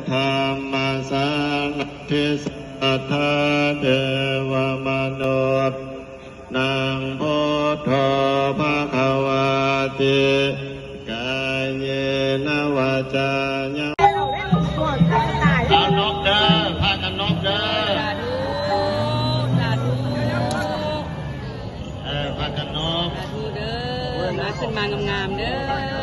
ທຳມະສານະທິ ສັດທາເທວະມະນຸດ ນັງ ພຸດໂທ ພະຄະວາຕິ ກາເຍນະ ວາຈາຍະ ເອົານົບເດີ ພາກັນນົບເດີ ສາທຸ ສາທຸ ເອີ ພາກັນນົບ ສາທຸເດີ ມາຂຶ້ນມາງາມໆເດີ.